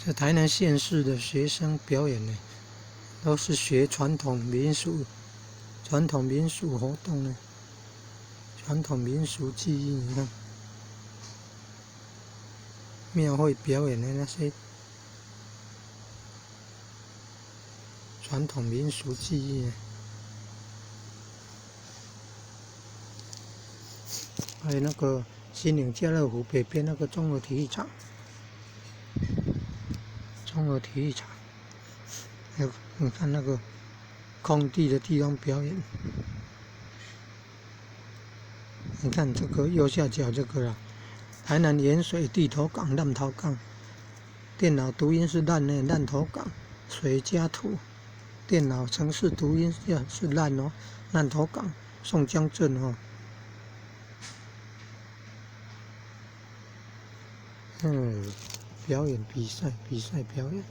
這台南縣市的學生表演呢，都是學傳統民俗、傳統民俗活動呢，傳統民俗技藝，你看，廟會表演的那些傳統民俗技藝，還有那個新營家樂福北邊那個綜合體育場。綜合體育場，你看那個空地的地方表演。你看這個右下角這個啦，台南鹽水地頭港爛頭港，電腦讀音是爛呢，爛頭港，水加土，電腦程式讀音是爛哦，爛頭港，宋江鎮哦。表演比賽，比賽表演。